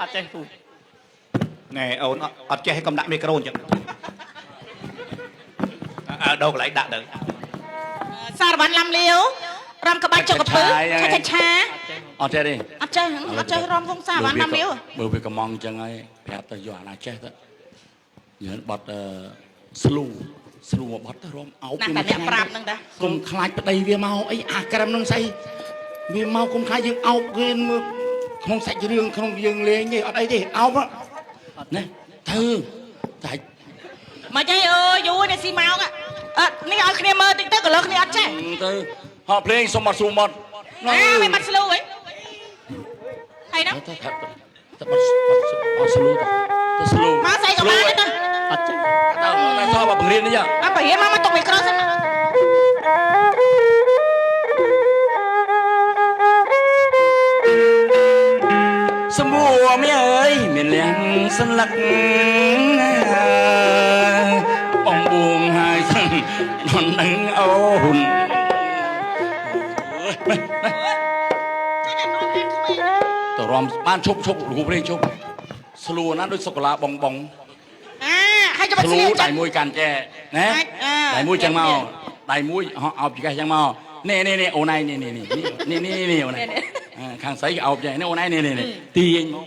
អត់ចេះពូ ណែអូនអត់ចេះឲ្យកុំដាក់មីក្រូអញ្ចឹងអើដូរកន្លែងដាក់ទៅ សារវ៉ាន់ឡាំលាវរំក្បាច់ចុកកពើឆាឆាឆា អត់ចេះទេ អត់ចេះអត់ចេះរំក្នុងសារវ៉ាន់ឡាំលាវ បើវាកំងអញ្ចឹងហើយប្រាប់ទៅយកអាណាចេះទៅយើងបត់ស្លូស្លូមកបត់ទៅរំអោប ណាស់តែអ្នកប្រាប់ហ្នឹងតា កុំខ្លាចប្តីវាមកអីអាក្រឹមហ្នឹងស្អីវាមកកុំខ្លាចយើងអោបគេមើលក្នុងសាច់រឿងក្នុងយើងលេងទេអត់អីទេអោបណាទៅតែ មកចេះអើយយូរនេះស៊ីម៉ោងអត់នេះឲ្យគ្នាមើលតិចទៅក៏លើគ្នាអត់ចេះ ទៅហោះភ្លេងសុំអត់ស្រួលមក អាមិនបាត់ស្លូហីហើយណា ទៅទៅទៅបាត់បាត់ស្លូទៅស្លូ មកស្អីក៏បានដែរទៅ អត់ចេះ ទៅទៅទៅបង្រៀននេះ អត់បរៀនមកមកទុកមីក្រូសិន សម្បួមអើយមានលៀងសន្លឹកបងបួងហើយនននឹងអូនទៅរំបានឈប់ឈប់លោកព្រាឈប់ស្លួណាដូចសូកូឡាបងបង អាហើយចាំ ស្លូ ស្លៀក ដៃមួយកាន់ចែណាដៃមួយចឹងមកដៃមួយហោះអោបចង្កេះចឹងមកនេះនេះនេះអូនឯងនេះនេះនេះនេះនេះនេះអូនឯងខាងស្រីគេអោបចែនេះអូនឯងនេះនេះទាញមក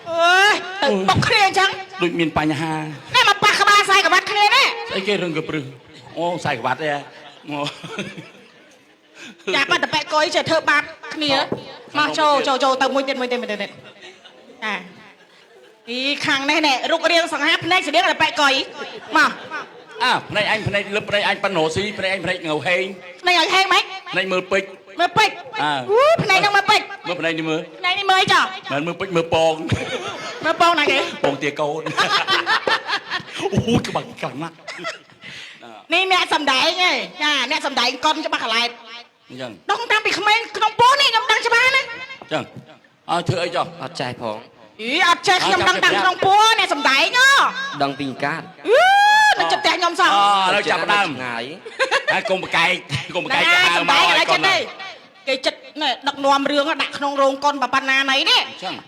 អើយទៅបុកគ្នាអញ្ចឹង ដូចមានបញ្ហា នេះមកប៉ះក្បាលខ្សែក្បាត់គ្នានេះ ស្អីគេរឹងកព្រឹសអូខ្សែក្បាត់ទេមក ចាបាត់តប៉ែកុយចេះធ្វើបាបគ្នាមកចូលចូលចូលទៅមួយទៀតមួយទៀតមួយទៀតអាអីខាងនេះនេះរូបរាងសង្ហាភ្នែកស្តៀងតប៉ែកុយមក អើភ្នែកអញភ្នែកលឹបភ្នែកអញប៉ាន់រស៊ីភ្នែកអញភ្នែកងៅហេង ភ្នែកឲ្យហេងម៉េច ភ្នែកមើលពេជ្រ មើលពេជ្រអូភ្នែកហ្នឹងមើលពេជ្រ មើលភ្នែកនេះមើល ភ្នែកនេះមើលអីចោ មិនមើលពេជ្រមើលពង មើលពងណាគេ ពងទាកូនអូយក្បាច់ខ្លាំងណាស់ នេះអ្នកសំដែងឯងចាអ្នកសំដែងកុនច្បាស់កឡែត អញ្ចឹង ដងតាំងពីក្មេងក្នុងពោះនេះខ្ញុំដឹងច្បាស់ណា អញ្ចឹងឲ្យធ្វើអីចុះ អត់ចេះផង អីអត់ចេះខ្ញុំដឹងតាំងក្នុងពោះអ្នកសំដែងហ៎ ដឹងពីកាត អឺនៅចិត្តផ្ទះខ្ញុំសោះ អឥឡូវចាប់ដើម ឆ្ងាយ ហើយកុំបកែកកុំបកែក ណា ដើម សំដែង មកឲ្យកុន ឥឡូវចិត្តទេគេចិត្តនេះដឹកនាំរឿងដាក់ក្នុងរោងកុនប៉ុណ្ណាណីនេះ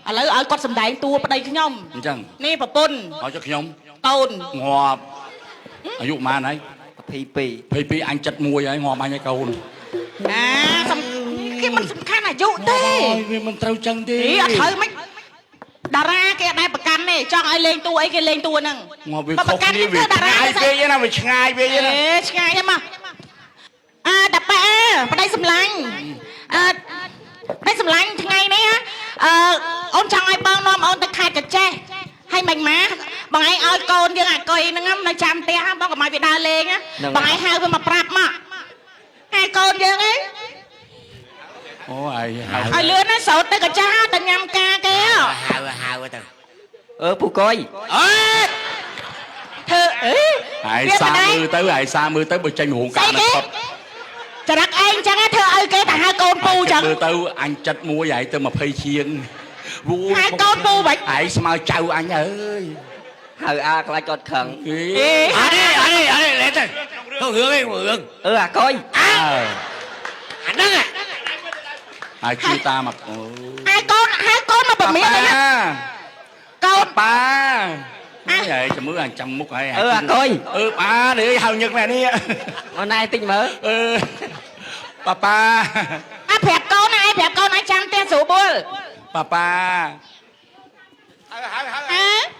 ឥឡូវឲ្យគាត់សំដែងតួប្តីខ្ញុំ អញ្ចឹង នេះប្រពន្ធ ឲ្យចុះខ្ញុំ តូន ងាប់អាយុប៉ុន្មានហើយ 22 22អញ71ហើយងាប់អញហើយកូន ណាសំគេមិនសំខាន់អាយុទេ អូយវាមិនត្រូវចឹងទេ អីអត់ត្រូវមិនតារាគេអត់ដែរប្រកាន់ទេចង់ឲ្យលេងតួអីគេលេងតួហ្នឹង ងាប់វា បើ ខុស ប្រកាន់ គ្នាវា គេធ្វើតារា ឆ្ងាយ គេ ពេកណាវាឆ្ងាយពេកណា អេឆ្ងាយហ្នឹងមកអើតាប៉ែប្តីសម្លាញ់អើប្តីសម្លាញ់ថ្ងៃនេះហ៎អឺអូនចង់ឲ្យបងនាំអូនទៅខេត្តកាចេះហើយមិនម៉ាបងឯងឲ្យកូនយើងអាកុយហ្នឹងនៅចាំផ្ទះបងកុំឲ្យវាដើរលេងបងឯងហៅវាមកប្រាប់មកហើយកូនយើងឯង អូអាយហៅ ឲ្យលឿនណាស្រោតទៅកាចាស់ទៅញ៉ាំការគេហ៎ ហៅហៅទៅ អឺពូកុយ អើយ ធ្វើអី ហើយសាមើលទៅហើយសាមើលទៅបើចេញរោង ស្អីគេ ការនៅខុត ចរិតឯងចឹងធ្វើឲ្យគេទៅហៅកូនពូចឹង មើលទៅអញ71ហើយទៅ20ជាងវូ ហៅកូនពូបាច់ ឯងស្មើចៅអញអើយ ហៅអាខ្លាចគាត់ខឹង អេ អេ អត់ទេអត់ទេអត់ទេលេទៅទៅរឿងឯងរឿង អឺអាកុយ អើ អាហ្នឹង ហើយជឿតាមអអូ ហៅកូនហៅកូនមកពមៀនណាកូន ប៉ាហើយចាំមើលអញចាំមុខហើយ អឺអាកុយ អឺប៉ានេះហៅញឹកមែននេះ មកណែតិចមើល អឺប៉ាប៉ា អាប្រាប់កូនណាឯងប្រាប់កូនឲ្យចាំផ្ទះស្រួលបួល ប៉ាប៉ា អើ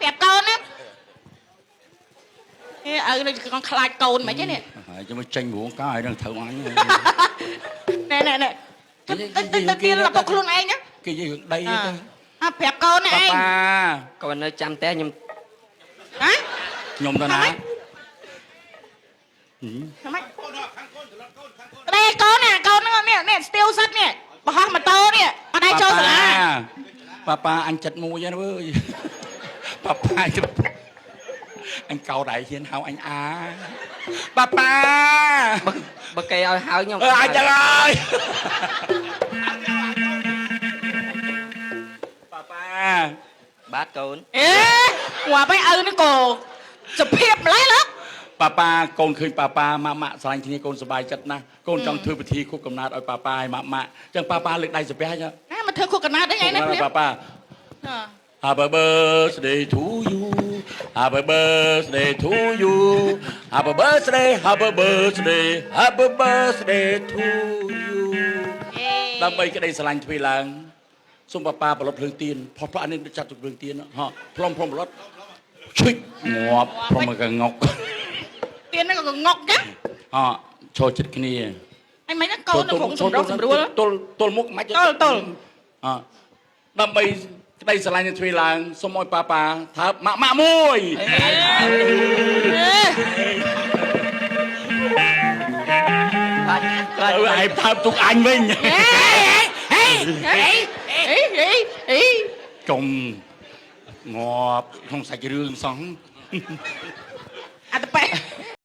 ប្រាប់កូនណាអេឪនេះកងខ្លាចកូនមិនទេនេះ ហើយចាំមើលចេញរោងការហើយនឹងត្រូវអញ ណែណែណែទៅទៅទៅទៀនលពុកខ្លួនឯងណា គេនិយាយរឿងដីទៅ អាប្រាប់កូនណា ប៉ា ឯង ប៉ា គាត់នៅចាំផ្ទះខ្ញុំ ហ៎ ខ្ញុំទៅណា ហ្មេចក្តីកូនណាកូនហ្នឹងនេះនេះស្ទៀវសិតនេះបរោះម៉ូតូនេះអត់ដែរចូលសាលា ប៉ាប៉ាអញចិត្តមួយហ្នឹងវើយប៉ាប៉ាចិត្តអញកោតឯងហ៊ានហៅអញអាប៉ាប៉ា បើគេឲ្យហៅខ្ញុំ អើអញចឹងហើយប៉ាប៉ា បាទកូន អេងាប់ឯឪនេះក៏សុភាពម្លេះលោក ប៉ាប៉ាកូនឃើញប៉ាប៉ាម៉ាក់ម៉ាក់ស្រឡាញ់គ្នាកូនសប្បាយចិត្តណាស់កូនចង់ធ្វើពិធីខួបកំណើតឲ្យប៉ាប៉ាឲ្យម៉ាក់ម៉ាក់ចឹងប៉ាប៉ាលើកដៃសាពះចឹង ណាមក មកធ្វើខួបកណើតអីថ្ងៃនេះភ្លាម ប៉ាប៉ា Happy birthday to you. Happy birthday to you. Happy birthday, happy birthday, happy birthday to you. ដើម្បីក្តីស្រឡាញ់ទ្វេឡើងសូមប៉ាប៉ាប្រឡប់ភ្លើងទៀនផុសផ្លាក់នេះចាត់ទុកភ្លើងទៀនហ៎ផ្លុំផ្លុំប្រឡប់ឈុយងាប់ព្រមកងុក ទៀនហ្នឹងក៏ងុកចឹង ហ៎ឈរចិត្តគ្នា ហើយមិនហ្នឹងកូននៅក្នុងសម្រុះសម្រួល ទល់ទល់មុខមិន ទល់ទល់ អដើម្បីក្តីស្រឡាញ់ទ្វេឡើងសូមឲ្យប៉ាប៉ាថាម៉ាក់ម៉ាក់មួយ បាទ ទៅឯងថើបទុកអញវិញ ហេហេ អីអីអី ចុំងាប់ក្នុងសាច់រឿងសោះ អត់ប៉ែ